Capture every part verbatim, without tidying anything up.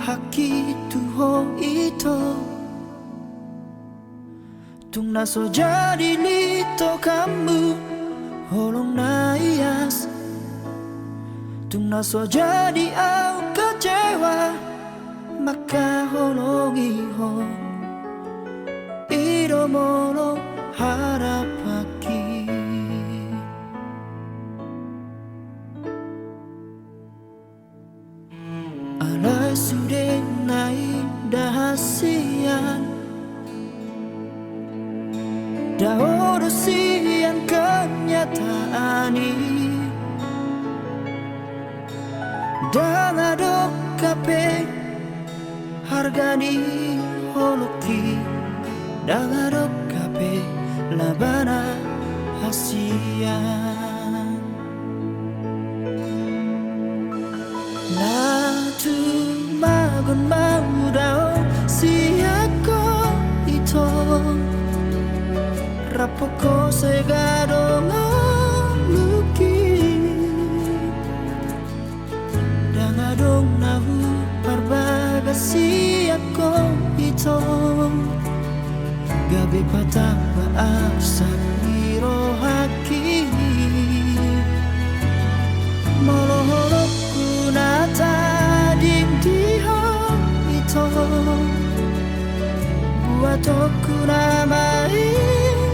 Haki tu ho ito. Tung na so jadi litokanmu holong na ias. Tung na so jadi au kecewa mangkaholongi ho. I do molo harap haki. Alai sude na inda hasian, dao do sian kenyataan i. Ndang adong hape harga ni holongki, ndang adong hape labana hasian. Na tumagon ma hudao sian ho ito, rap ho sega adong ngolungki. Ndang adong na huparbagas sian ho ito, gabe patamba arsak ni rohangki. Molo holongku na tading di ho ito, buatonku nama i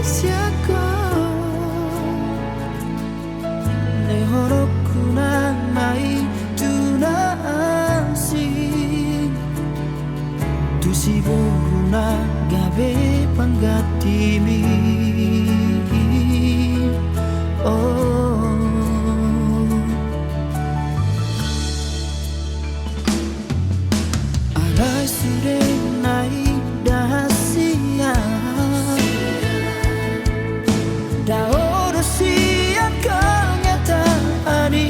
sian ho. Lehononku nama i tu na asing, tu si boru na gabe panggantimi. Oh. Alai sude na inda hasian, dao do sian kenyataan i.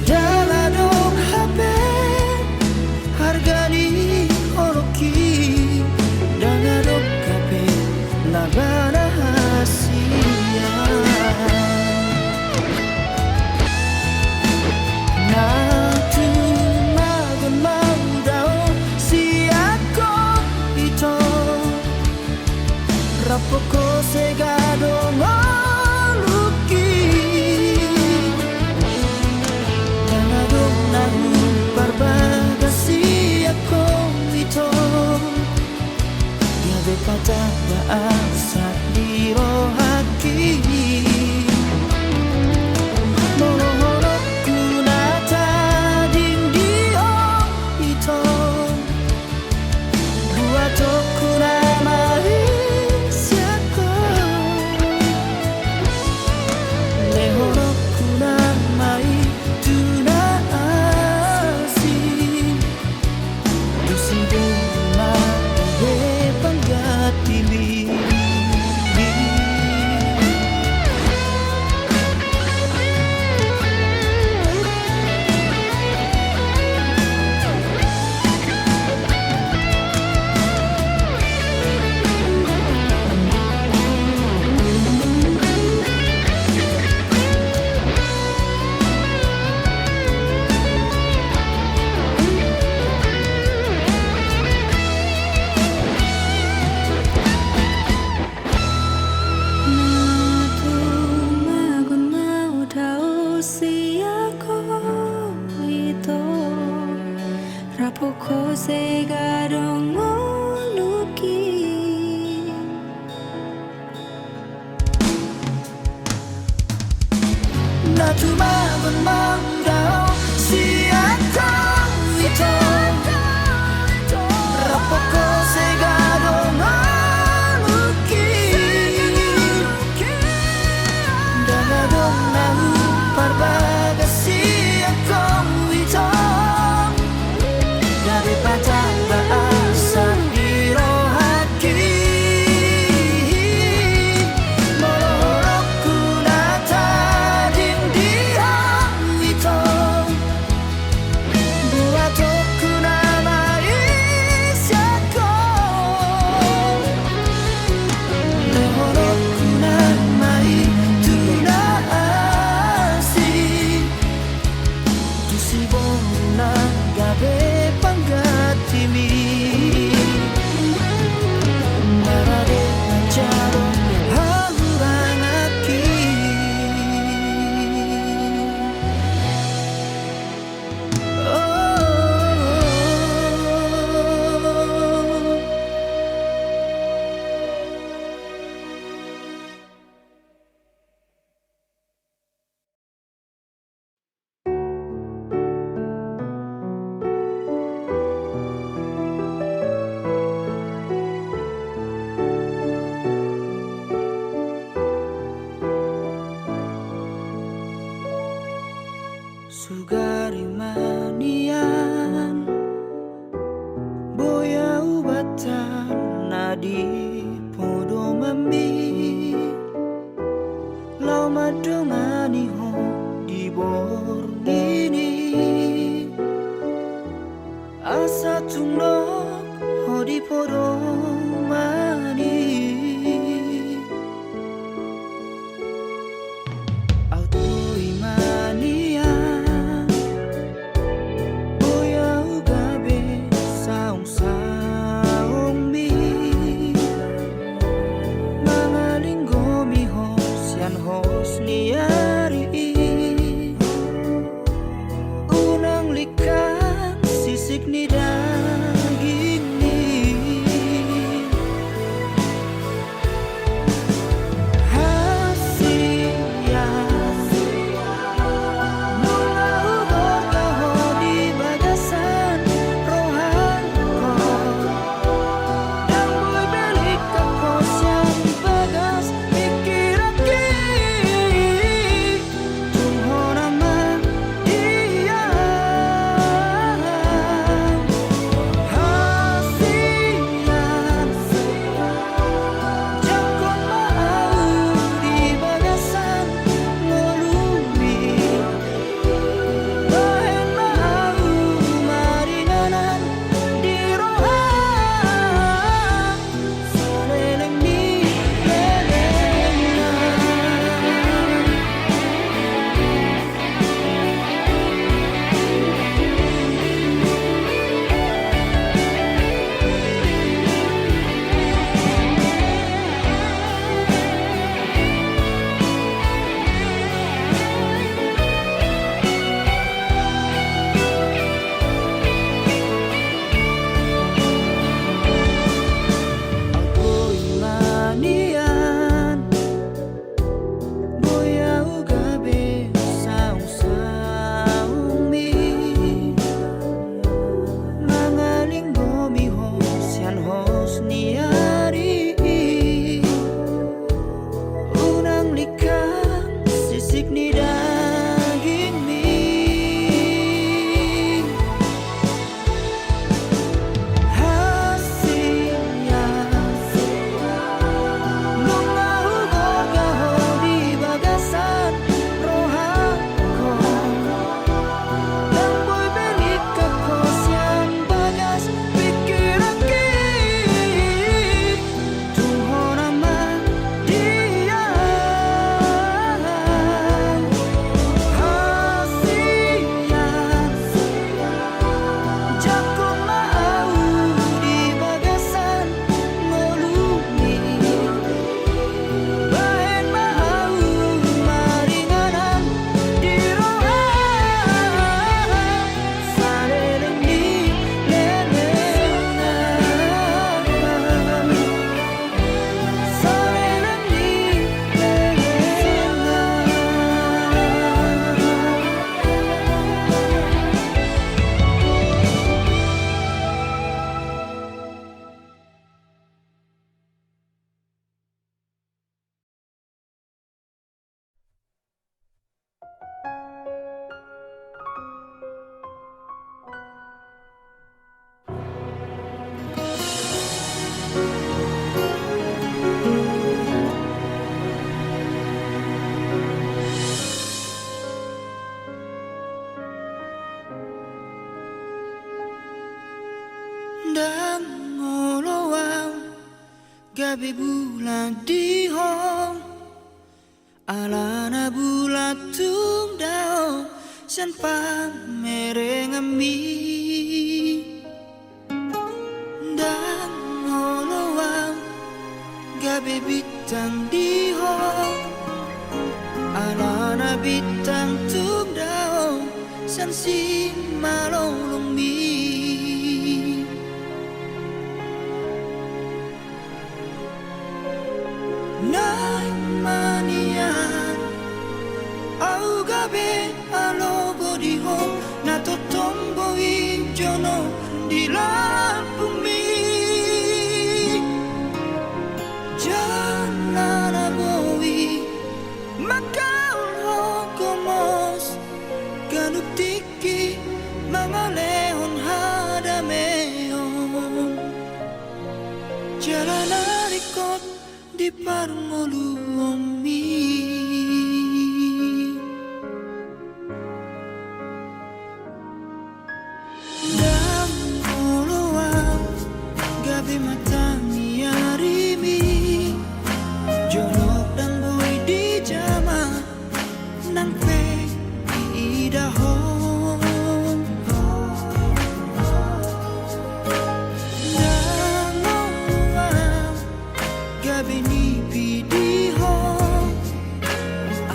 Ndang adong hape harga ni holongki, ndang adong hape labana hasian. Na tumagon ma hudao sian ho ito, rap ho sega adong ngolungki. Ndang adong na huparbagas sian ho ito, gabe patamba arsak ni rohangki. Molo holongku na tading di ho ito, buatonku nama i sian ho. Lehononku nama i tu na asing, tu si boru na gabe panggantimi. Na tumagon ma hudao sian ho ito, rap ho sega adong ngolungki. Na tumagon ma hudao sian ho ito, rap ho sega adong ngolungki. Ndang adong na huparbagas sian ho ito, gabe patamba arsak ni rohangki. Molo holongku na tading di ho ito, buatonku Sugari ma nian, boi ahu banta na di podomanmi, laho mandongani ho di borngin i. Asa tung dok ho di podoman i. Aut boi ma nian, boi ahu gabe saongsaongmi, mangalinggomi ho sian hos ni ari i. Unang lingkang sisik ni dagingmi. Hasian, nunga hugorga ho di bagasan rohangku. Ndang boi be lingkang ho sian bagas pingkiranki. Tung hona ma di ahu hasian, jangkon ma ahu di bagasan ngolumi. Bahen ma ahu maringanan di roham. Aut boi ma nian, boi ahu gabe saongsaongmi, mangalinggomi ho sian hos ni ari i. Unang lingkang sisik ni dagingmi. Hasian, nunga hugorga ho di bagasan rohangku. Ndang boi be lingkang ho sian bagas pingkiranki. Tung hona ma di ahu hasian, jangkon ma ahu di bagasan ngolumi. Bahen ma ahu maringanan di roham. Saleleng ni lelengna. Ndang olo ahu gabe bulat di ho. Alana bulat tung dao sian pamerenganmi. Ndang olo ahu gabe bintang di ho. Alana bintang tung dao sian simalolongmi. Naeng ma nian ahu gabe alogo di ho, na tongtong boi jonok di lambungmi. Jala na boi mangkaol ho gomos ganup parngoluonmi. Ndang olo au gabe mata ni arimi, jonok ndang boi dijama, nang pe diida ho. Ndang olo au gabe nipidi ho,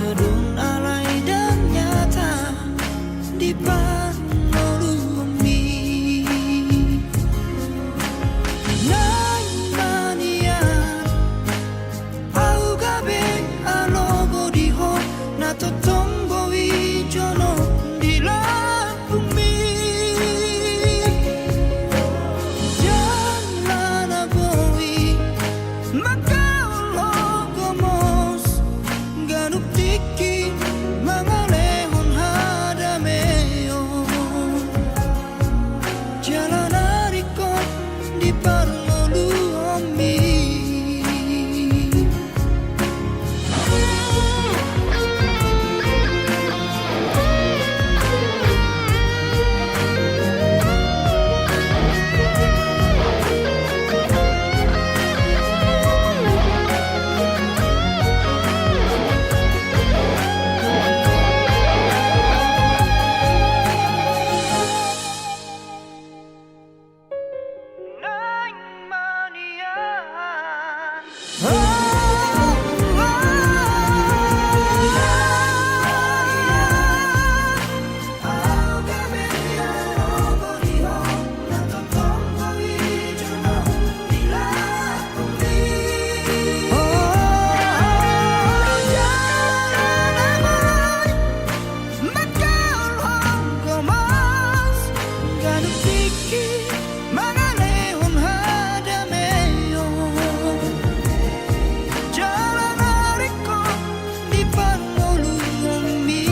adong alai ndang nyata di parngoluonmi. Naeng ma nian au gabe alogo di ho, na tongtong boi jonok di lambungmi. Jala na boi mangkaol ho gomos, ganup tingki mangalehon hadameon. Jala na ringkot di parngoluonmi. Mangkaol ho gomos, ganup tingki mangalehon hadameon. Jala na ringkot di parngoluonmi.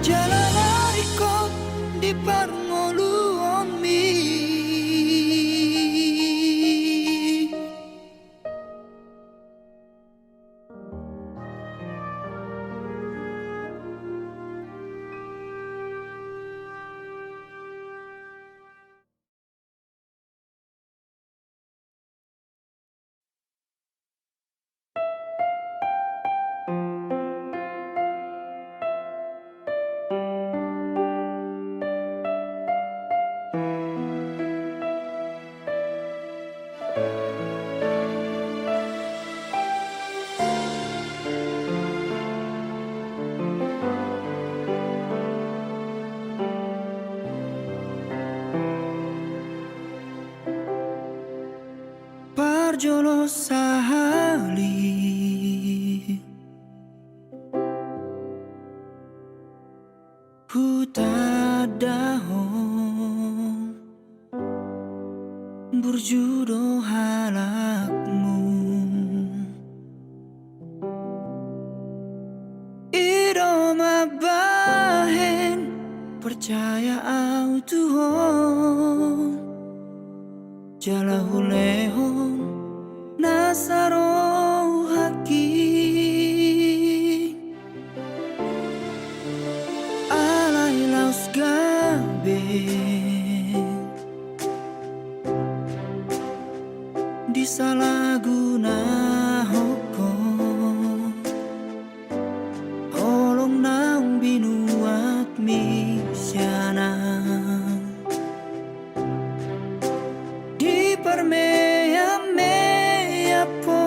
Jala na ringkot di parngoluonmi. Parjolo sahali hutanda ho, burju do halakmu. I do mambahen, percaya au tu ho. Jala hulehon na sarohaki. Alai laos gabe disalahgunahon ho holong naung binuatmi sian ahu. Diparmeammeam ho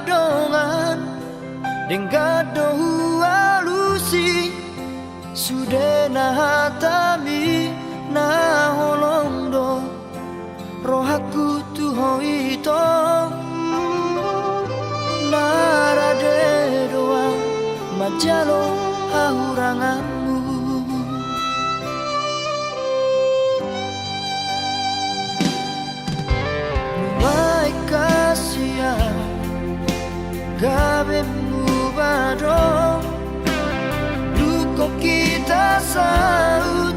dongan, denggan do hualusi, sude na hatami na holong do rohangku tu ho ito. Na rade do ahu manjalo hahuranganmu. Nuaeng hasian gabe muba do, dung hita saut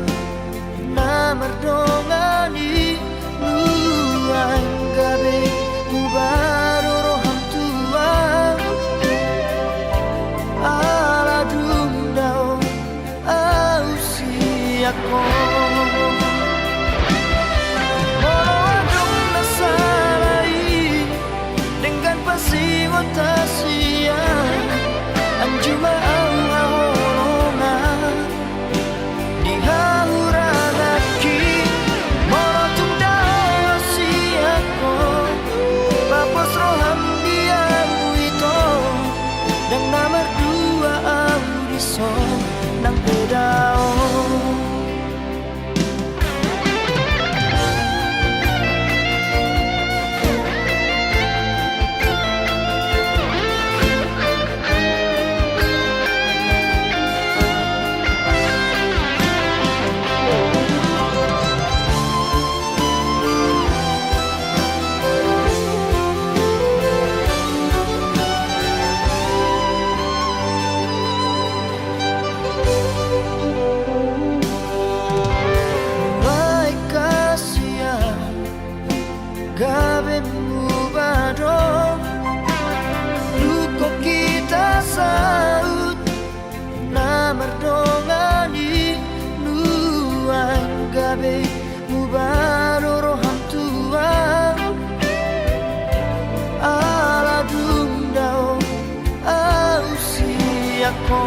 na mardongan i. Nuaeng gabe muba do roham tu ahu, ala dung dao ahu sian ho. Molo adong na sala i denggan pansingot hasian, anju ma ahu haholongan di hahuranganki. Molo tung dao sian ho, papos roham di ahu ito, ndang na mardua ahu dison nang pe dao. Nuaeng hasian gabe muba do, dung hita saut na mardongan i. Nuaeng gabe muba do roham tu ahu, ala dung dao ahu sian ho.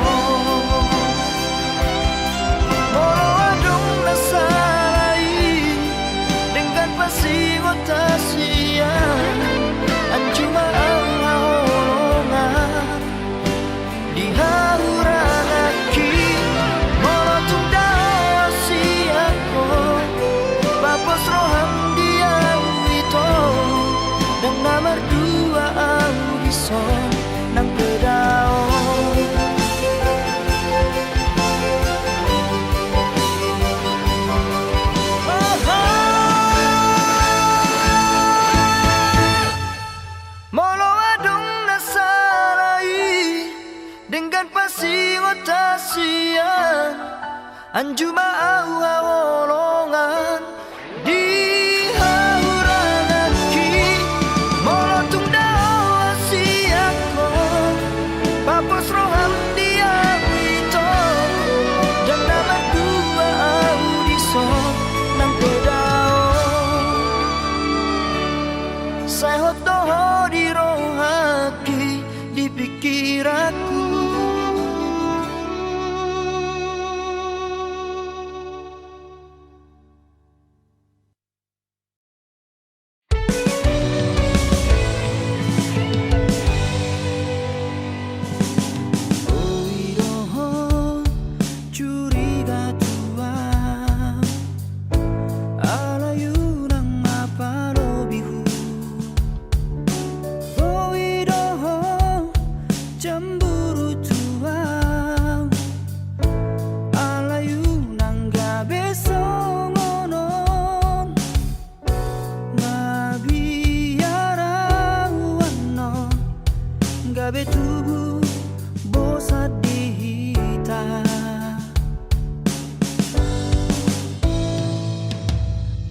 Molo adong na sala i denggan pansingot hasian, anju ma ahu haholongan di hahuranganki. Molo tung dao sian ho, papos roham di ahu ito, ndang na mardua ahu dison nang pe dao. Molo adong na sala i denggan pansingot hasian, anju ma ahu haholongan di hahuranganki. Molo tung dao sian ho, papos roham di ahu ito, ndang na mardua ahu dison nang pe dao. Sai hot do ho di rohangki, di pikiranku. Boi do ho curiga tu ahu, alai unang ma palobi hu. Boi do ho cemburu tu ahu, alai unang gabe songon on. Mabiar ahu annon gabe tubu bosan di hita.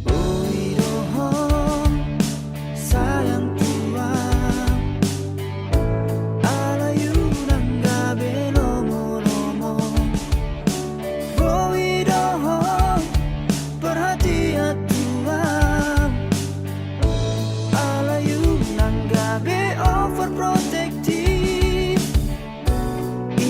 Boi do ho sayang tu ahu, alai unang gabe lomo-lomo. Boi do ho perhatian tu ahu, alai unang gabe overprotective. I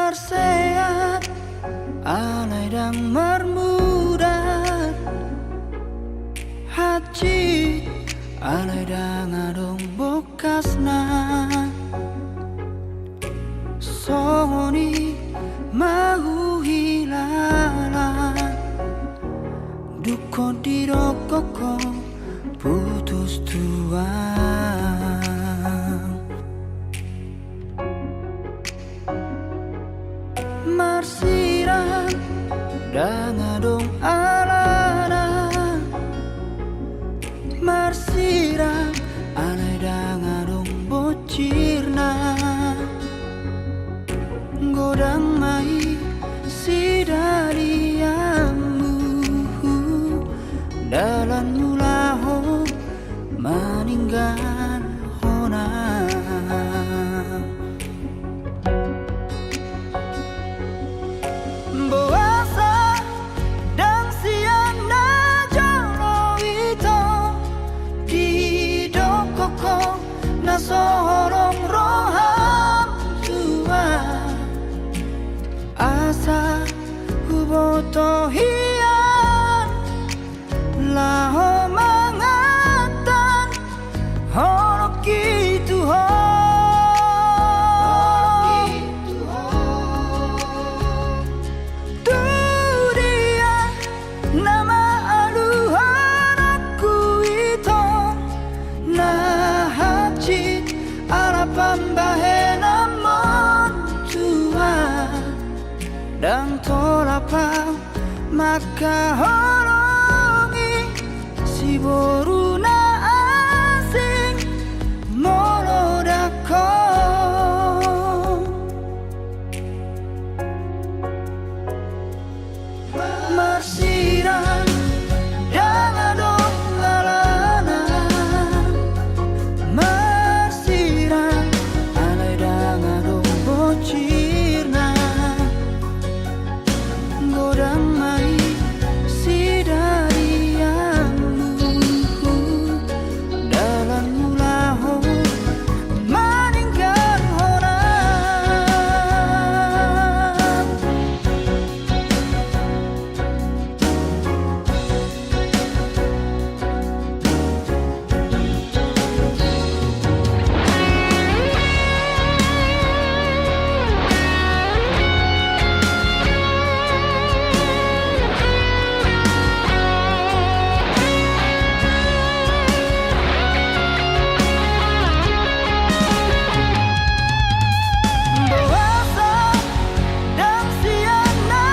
Marsehat alai ndang marmudat, hansit alai ndang adong bokasna. Songon i ma huhilala, dung hon didokkon ho putus tulang. Marsirang ndang adong alana, marsirang alai ndang adong bonsirna. Godang ma i sidalianmu, dalanmu laho maninggalhon au. Boasa ndang sian na jolo ito didokkon ho na so holong roham tu au, asa huboto hian laho mangantan holongki tu ho. Tu dia nama aluhononku ito, na hansit ala pambahenanmon tu au. Ndang tolap au mangkaholongi siboru na asing molo ndang ho. Marsirang ndang adong alana, marsirang alai ndang adong bonsirna. Godang ma i sidalianmu, dalanmu laho maninggalhon au. Boasa ndang sian na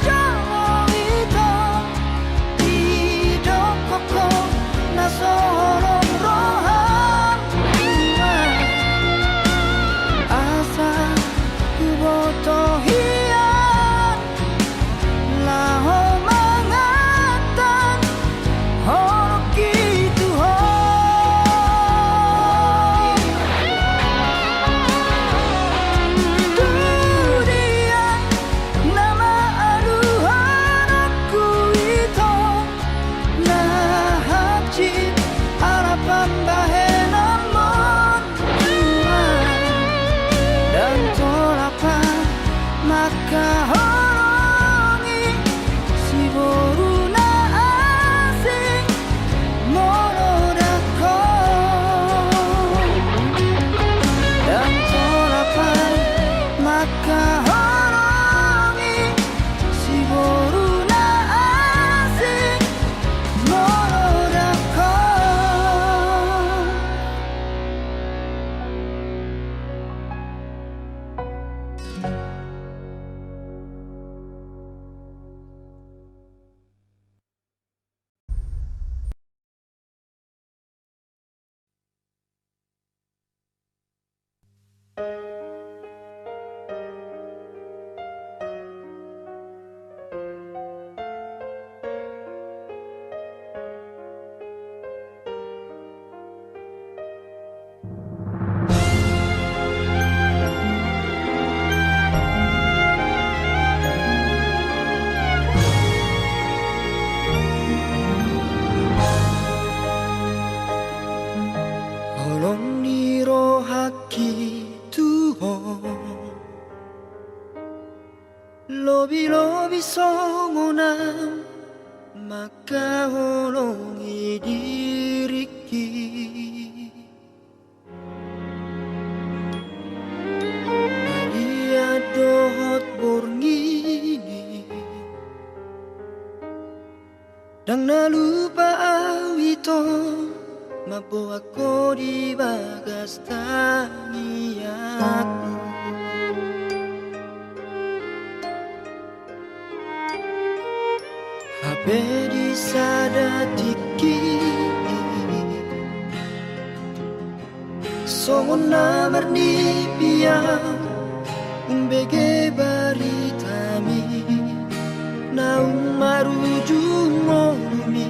jolo ito didokkon ho na so holong roham tu au, asa huboto hian laho mangantan holongki tu ho. Tu dia nama aluhononku ito, na hansit ala pambahenanmon tu au. Ndang tolap au mangkaholongi siboru na asing molo ndang ho. Ndang tolap au mangkaholongi siboru na asing molo ndang ho. Holong ni rohangki tu Songon na mangkaholongi diringki. Badia dohot borngin i. Ndang na lupa au ito mamboan ho di bagas tangiangku. Hape di sada tingki songon na marnipian umbege baritami naung marujung ngolumi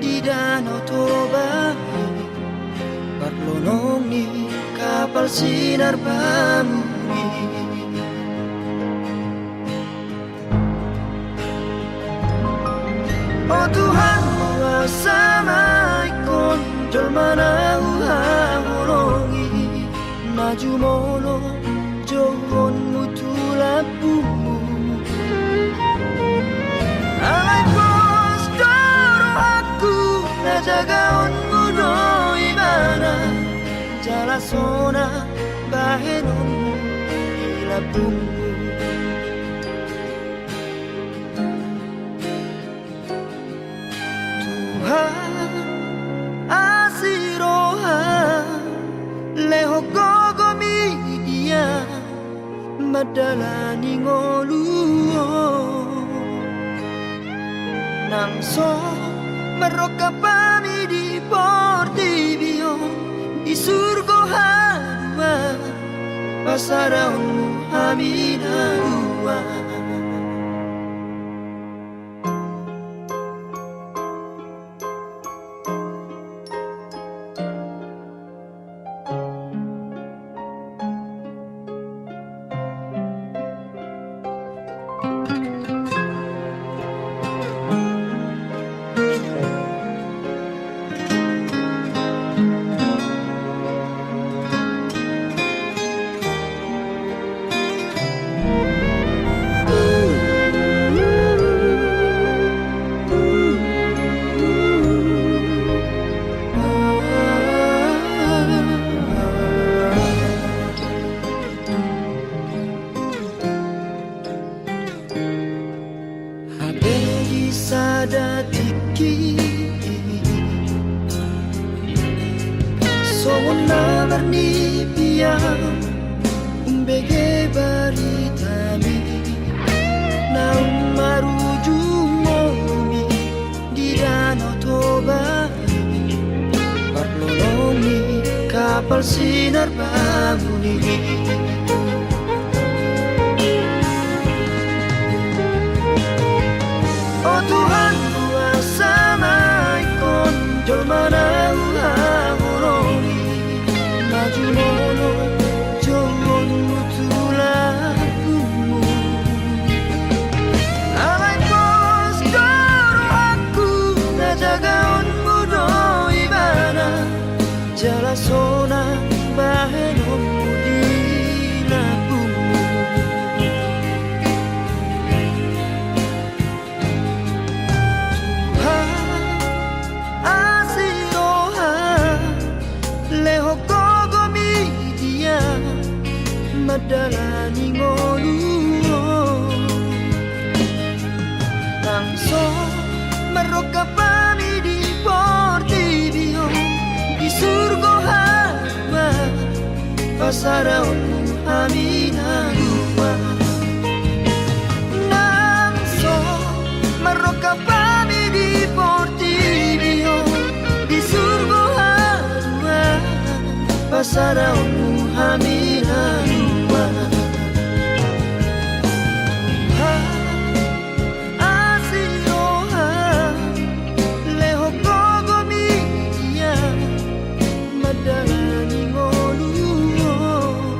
di Danau Toba i, parlonong ni kapal sinar bamuni. O Tuhan, huasamaikon jolma na huhaholongi, na jumolo jouonmu tu lambungmu. Alai pos do rohangku na jagaonmu do ibana, jala sonang bahenonmu di lambungmu. Tuhan, asi roham, lehon gogo ma i dia mandalani ngolu on. Nang so marrongkap hami di portibi on, di surgo haduan pasadahonmu hami na dua. Hape di sada tingki songon na marnipian umbege baritami naung marujung ngolumi di Danau Toba i, parlonong ni kapal sinar bamuni. O Tuhan, huasamaikon jolma na huhaholongi, na jumolo jouonmu tu lambungmu. Alai pos do rohangku na jagaonmu do ibana, jala sonang bahenonmu di lambungmu. Tuhan, asi roham, lehon gogo ma i dia mandalani ngolu on. Nang so marrongkap hami di portibi on, di surgo haduan pasadahonmu hami na dua. Nang so marrongkap hami di portibi on, di surgo haduan pasadahonmu hami na dua. Tuhan, asi roham, lehon gogo ma i dia mandalani ngolu on.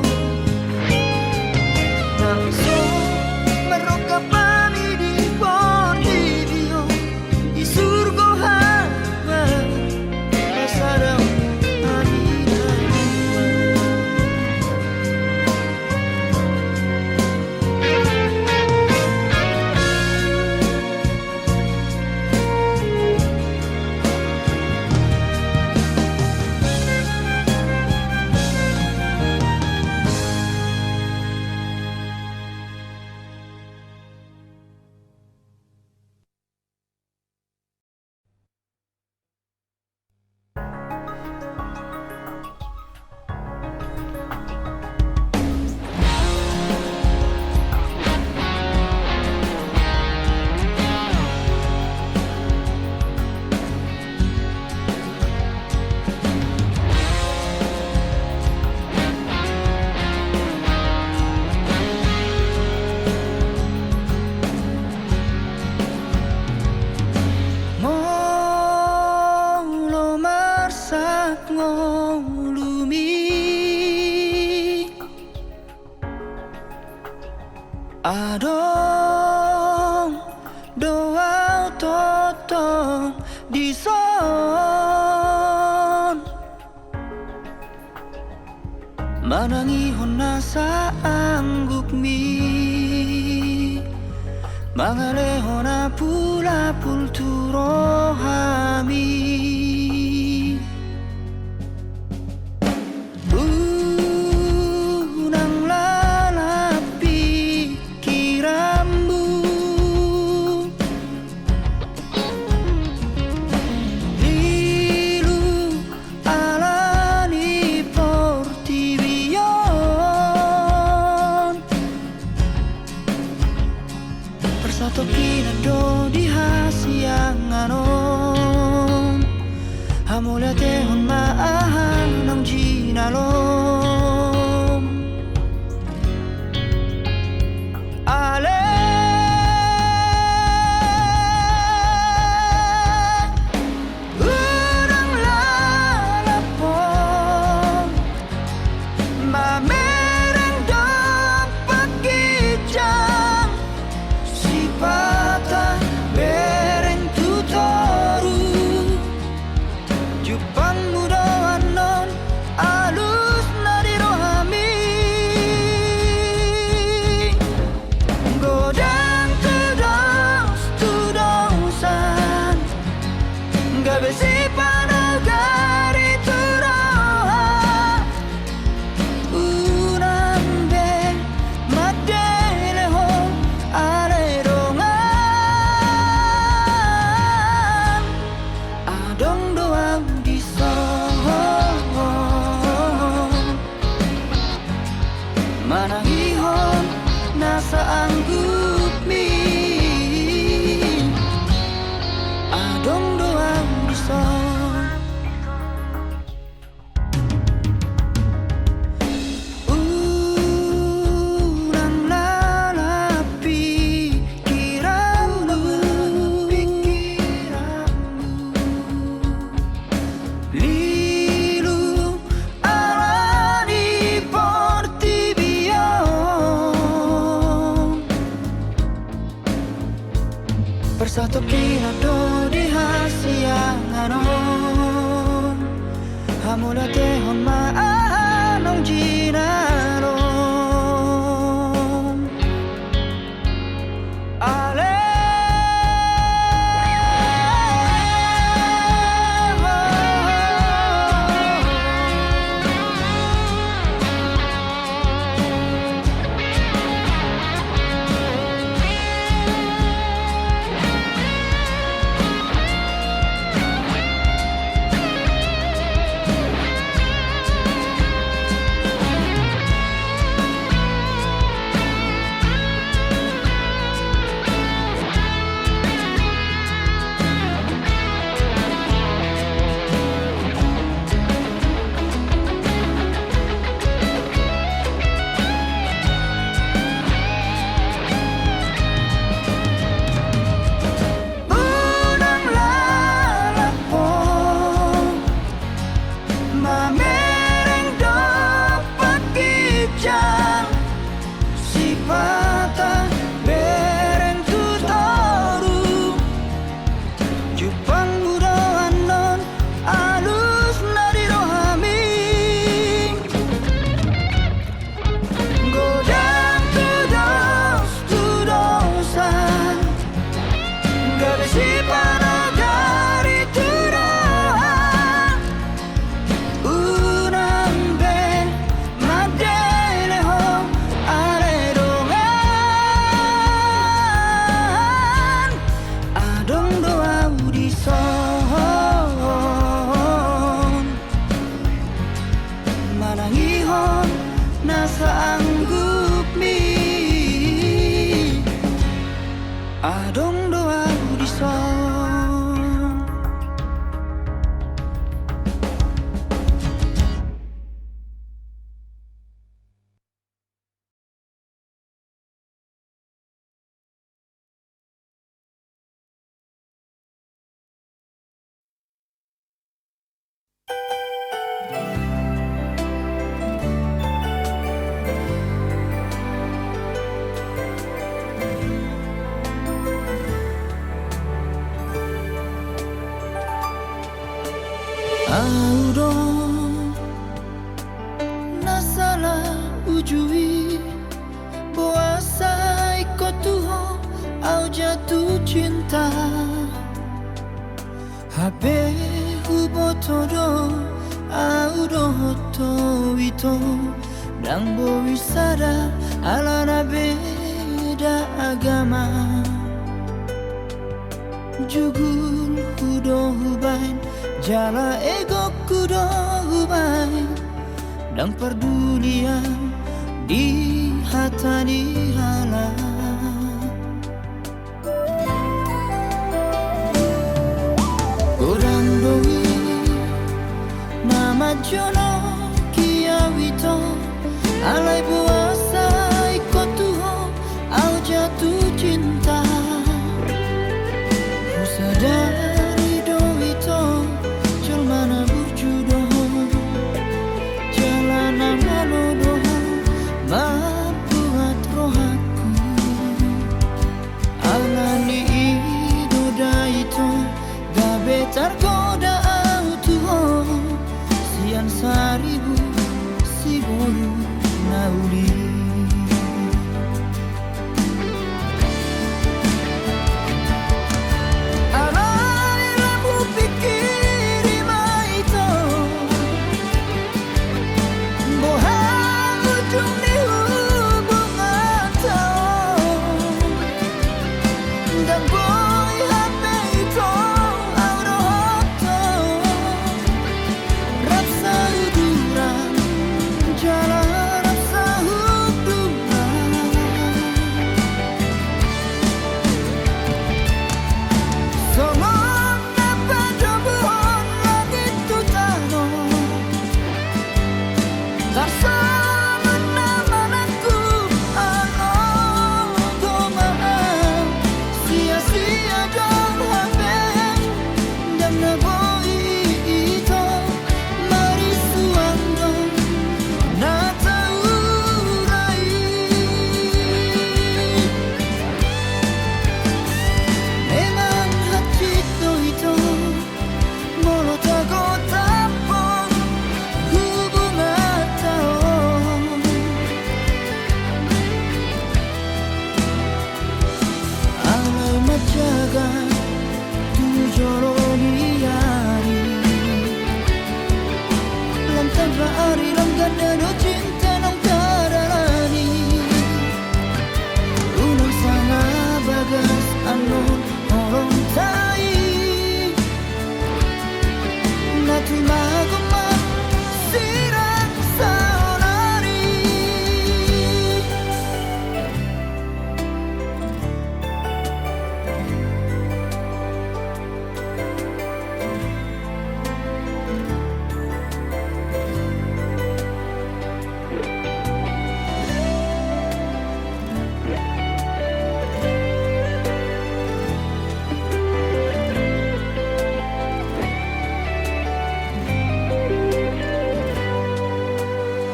Nang so marrongkap hami di portibi on, di surgo haduan pasadahonmu hami na dua. ngolumi. Adong do au tongtong dison, manangihon nasa anggukmi, mangalehon apulapul tu rohami. Unang lalap pikiranmu, lilu ala ni portibi on. Parsatongkinan do di hasiangan on, hamauliatehon ma aha naung jinalom. Ale, unang lalap ho mamereng dompak ginjang, sipata bereng tu toru. Jumpangmu do annon alusna di rohami. Godang tu dos tu dosa, gabe sipanogari tu roha. Unang be mandele ho ale dongan, adong do au dison. Manangihon nasa anggukmi, adong do au dison. Unang lalap pikiranmu, lilu ala ni portibi on. Parsatongkinan do di hasiangan on, hamauliatehon ma aha naung jinalom. Ale. Unang lalap ho mamereng dompak ginjang, sipata bereng tu toru. Jumpangmu do annon alusna di rohami. Godang tu dos tu dosa, gabe sipanogari tu roha. Unang be mandele ho ale dongan, adong do au dison. Manangihon nasa anggukmi, adong do au dison. do au dohot ho ito, ndang boi sada alana beda agama. Jugulhu do hubaen jala egokku do hubaen, ndang pardulian di hata ni halak. Godang do i na manjonoki au ito, alai boasa ingkon tu ho au jatuh cinta. Husadari do ito, jolma na burju do ho, jala na malo do ho mambuat rohangku. Alani i do da ito, gabe targoda au tu ho, sian saribu siboru na uli. Alai lam hupingkiri ma ito, boha ujung ni hubunganta on. Ndang boi hape ito au dohot ho rap sauduran jala rap sahunduran. Songon na padomuhon langit tu tano, tarsongon na manangkup annon do ma au, sia-sia do hape. Ndang na boi ito marisuang do na taula i. Memang hansit do ito molo tagotaphon hubunganta on. Alai manjaga tu jolo ni ari, lam tamba ari lam ganda do cinta naung tadalani. Unang sanga bagas annon holongta i, na tumagon ma sirang saonari.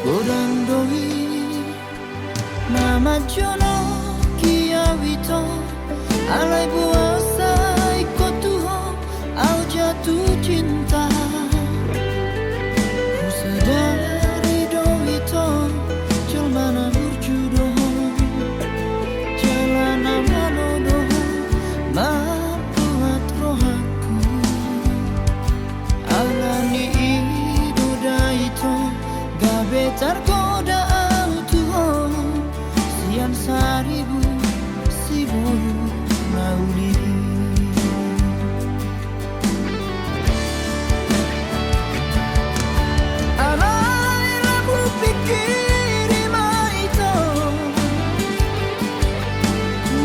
Godang do i na manjonoki au ito, alai boasa ingkon tu ho au jatuh cinta. Husadari do ito, jolma na burju do ho, jala na malo do ho mambuat rohangku. Alani i do da ito, gabe targoda au tu ho, sian saribu siboru na uli. Alai lam hupingkiri ma ito,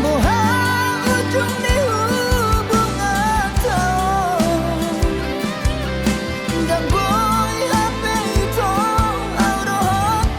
boha ujung ni hubunganta on. Ndang boi hape ito au dohot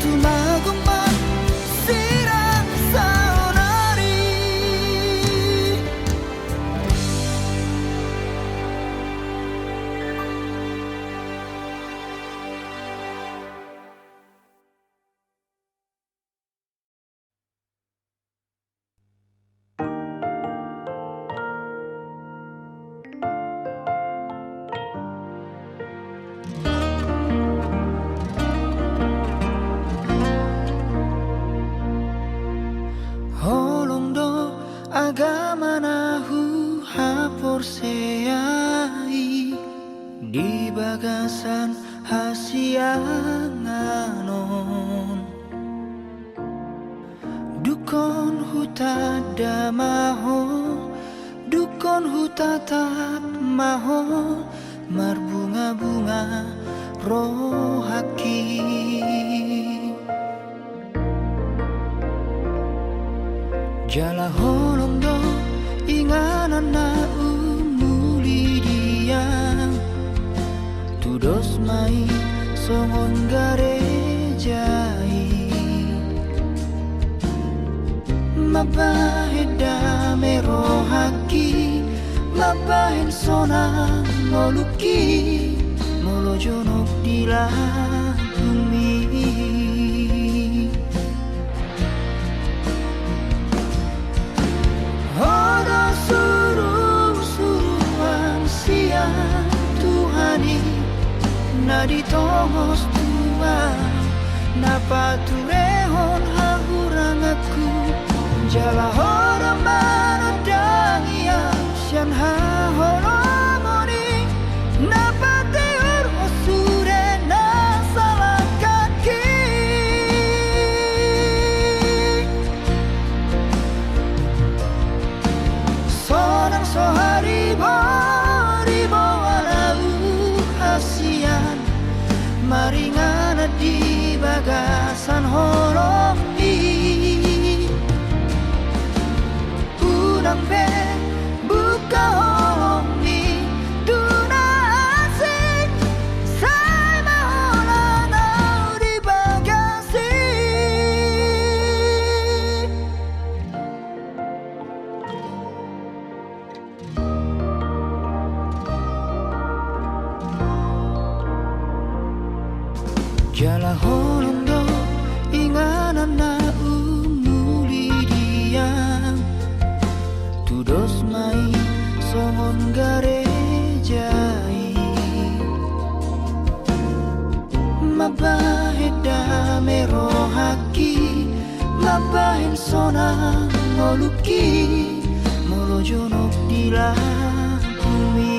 Tumagumang sirang saonari. Holong do agama na huhaporseai di bagasan hasiangan on. Dungkon hutanda ma ho, dungkon hutatap ma ho, marbungabunga rohangki. Jala holong do inganan na umuli di au, tudos ma i songon gareja i. Mambahen dame rohangki, mambahen sonang ngolungki, molo jonok di lambungmi. Ho do surusuruan sian Tuhan i, na ditongos tu au, na paturehon hahuranganku, jala ho do manandangi au sian haholomon i, na patiur ho sude na salangkangki. Sonang so hariboriboan au hasian maringanan di bagasan holongmi. Unang be buka holongmi tu na asing, sai ma holan au di bagas i. Jala holong do inganan na umuli di au, tudos ma i songon gareja i. Mambahen dame rohangki, mambahen sonang ngolungki, molo jonok di lambungmi.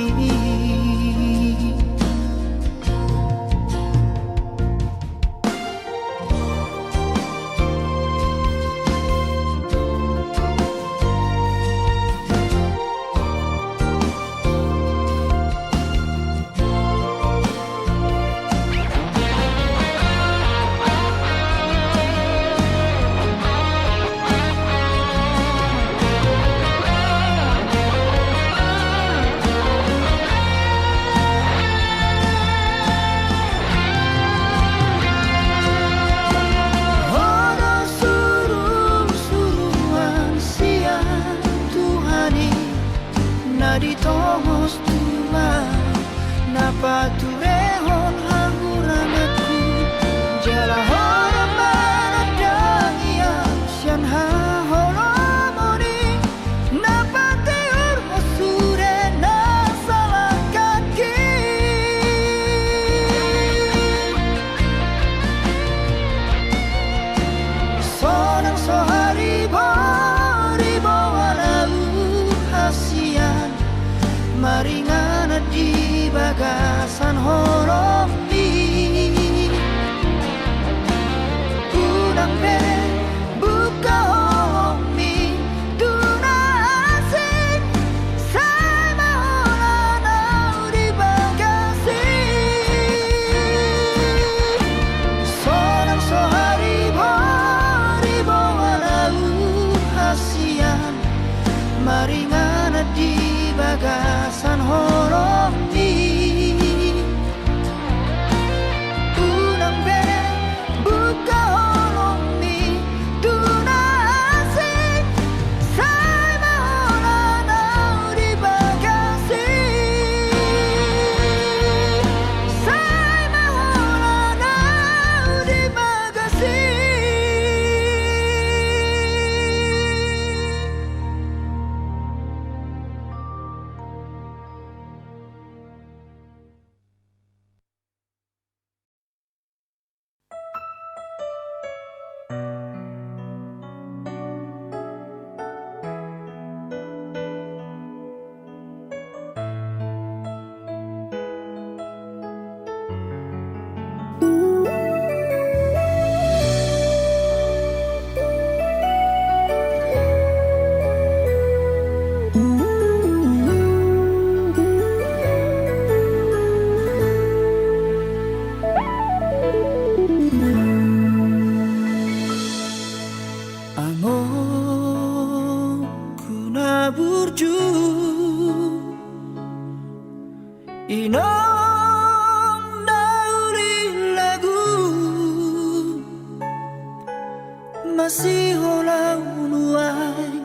Masiho laho nuaeng,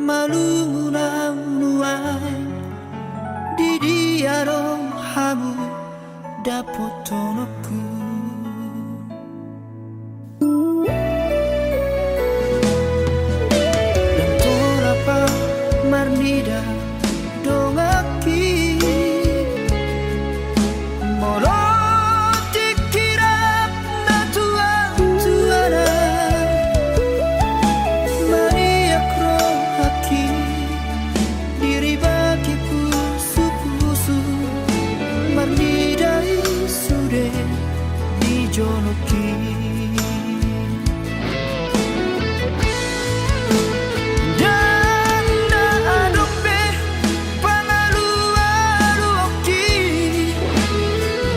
malungun ahu nuaeng, di dia do hamu dapothononku. Ndang torapa marnida donganki, molo tingki rap na tuatuana, maniak rohangki, diribaki pusupusu, marnida i sude di jolongki. Ndang na adong be pangalualuonki,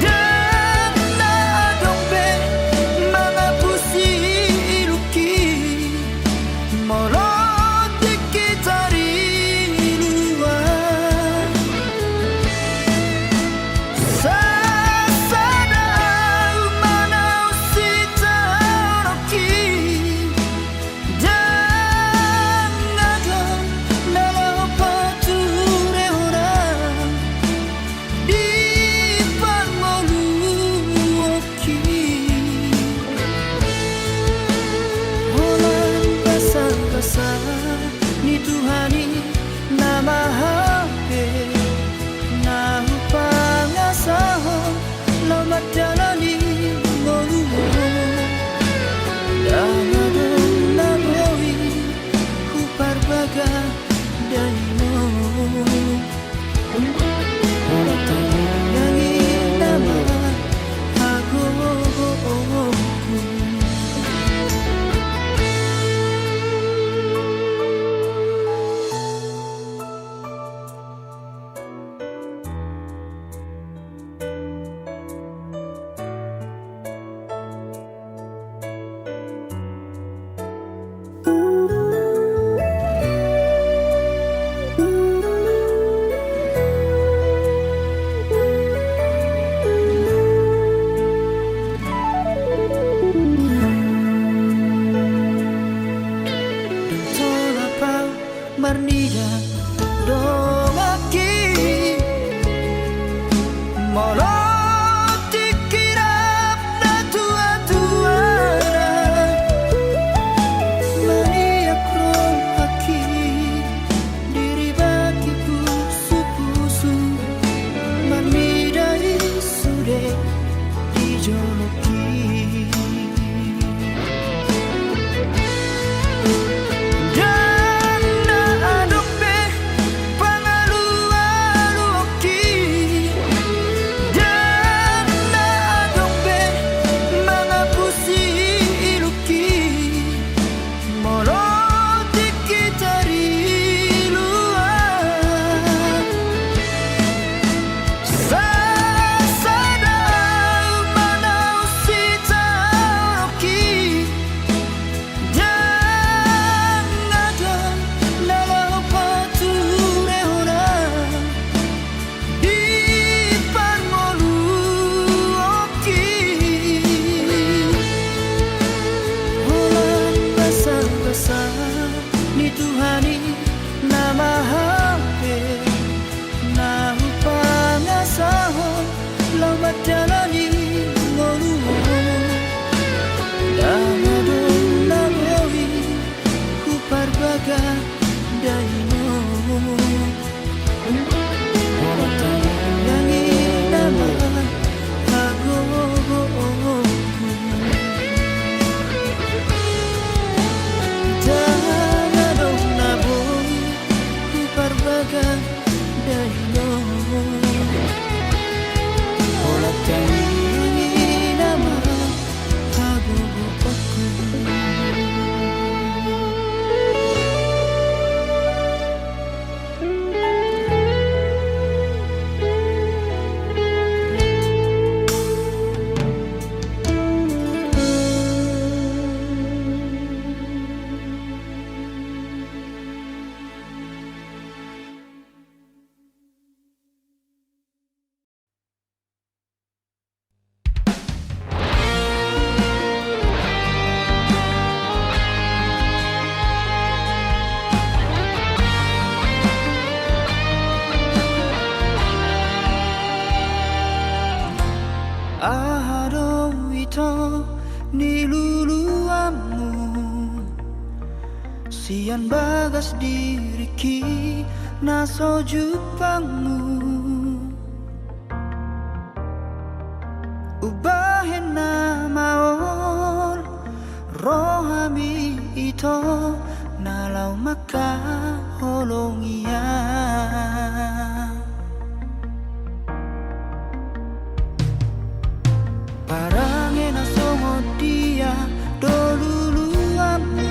ndang na adong be mangapusi ilungki, molo tingki tarilua. Sasada ahu manaon si ni luluanmu, sian bagas diringki na so jumpangmu. Umbahen na maol rohami ito, na laho mangkaholongi ahu. Parange na songon dia do luluanmu,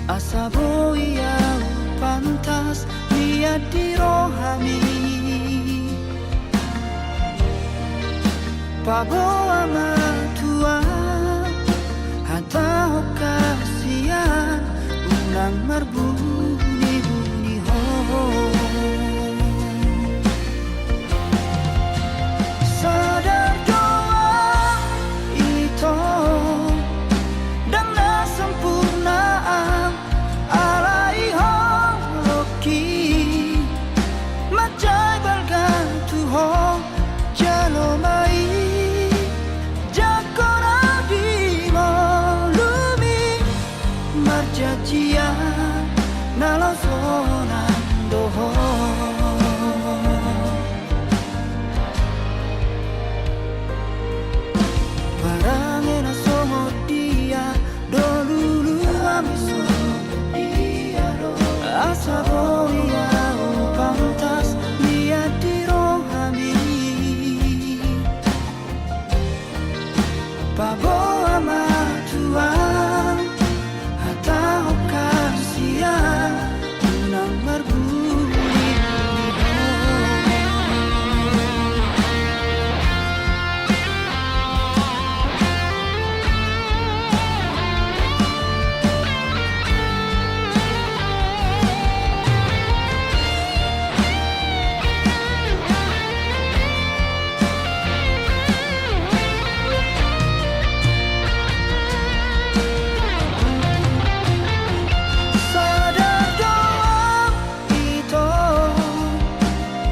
asa boi ahu pantas liat di rohami. Paboa ma Tuhan hatahon hasian, unang marbunyi-bunyi ho. Sadar do ahu ito, ndang na sempurna ahu, alai holongki mansai balga tu ho. Jalo ma i jangkon ahu di ngolumi, marjanjian na laho sonang do ho. Parange na songon dia do luluanmu, asa boi ahu pantas liat di rohami. Paboa ma Tuhan hatahon hasian, unang marbunyi-bunyi ho. Sadar do ahu ito,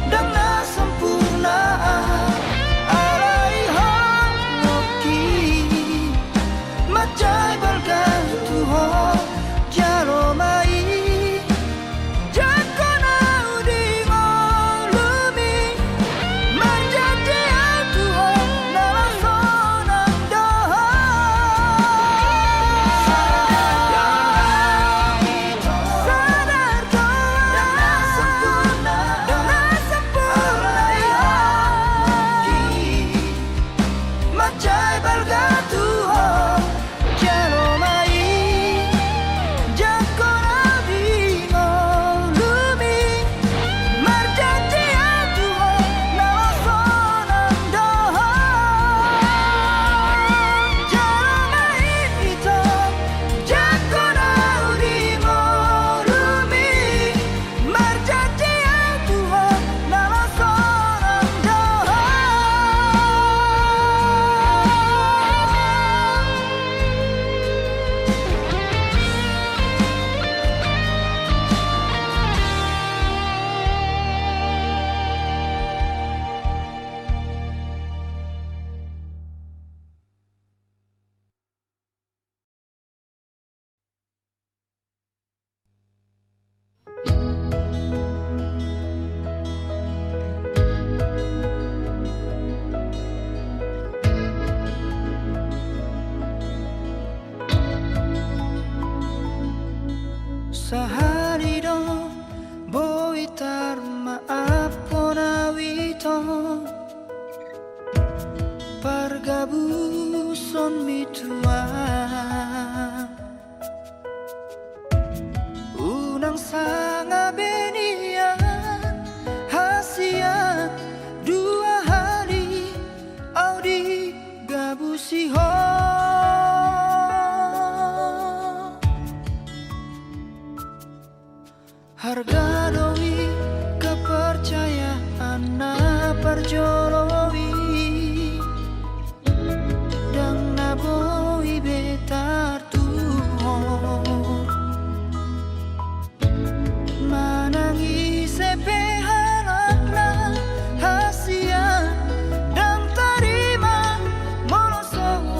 ndang na sempurna ahu, alai holongki mansai balga tu ho. Jalo ma i jangkon ahu di ngolumi, marjanjian tu ho na laho sonang do ho. Sadar do ahu ito, ndang na sempurna ahu, mansai balga tu ho. Jalo ma i jangkon ahu di ngolumi, marjanjian tu ho na laho sonang do ho. Jalo ma i ito, jangkon ahu di ngolumi, marjanjian tu ho na laho sonang do ho. Sahali do boi tarmaaphon ahu ito, pargabusonmi Tuhan. Unang sanga be nian hasian dua hali ahu digabusi ho. Harga do i kepercayaan na parjolo i, ndang na boi be tartuhor. Manang ise pe halak na hasian, ndang tarima molo songon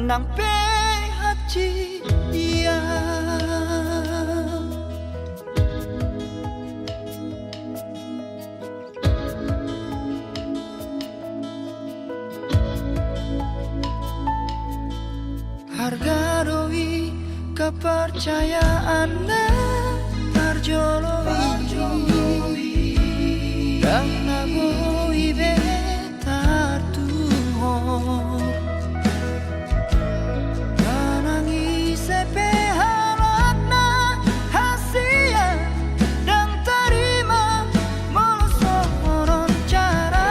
nang pe hansit ia. Arga do i kepercayaan na parjolo i, ndang na boi be tartuhor. Manang ise pe halak na hasian, ndang tarima molo songon on cara.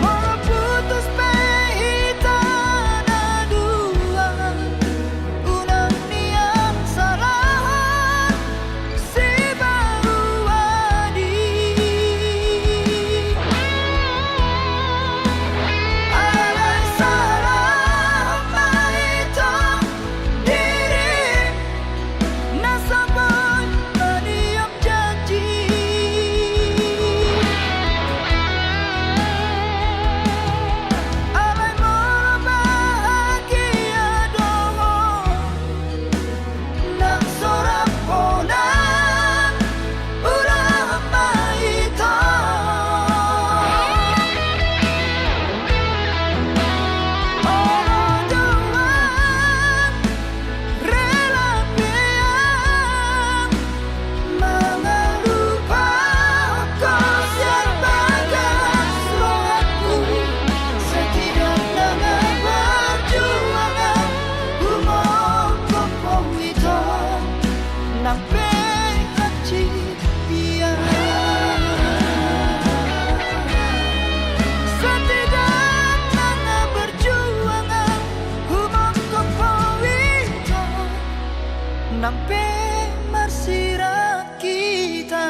Molo putus pe hita na dua, unang nian salahon sibaruadi. Alai salahon ma ito dirim na so boi maniop janji. Alai molo bahagia do ho nang so rap ponan, unang ma ito. Olo dohot rela pe au mangalupahon ho sian bagas rohangku. Setidakna nga perjuangan humongkop ho ito, nang pe hansit ia. Setidakna nga perjuangan humongkop ho ito, nang pe marsirang hita.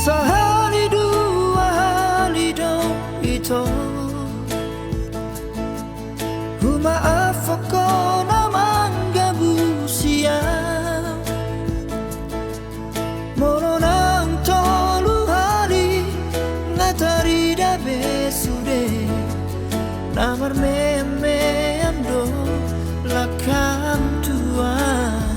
Sahali dua hali do ito, humaafhon ho na manggabusi au. Molo naung tolu hali nga tarida be sude, na marmemean do langkam tu au.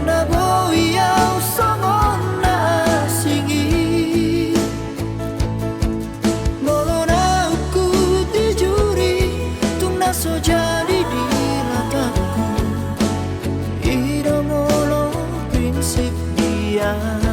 Na boi au songon na asing i, molo na ungkut di juri, tung na so jadi di latangku, i do molo prinsip dia.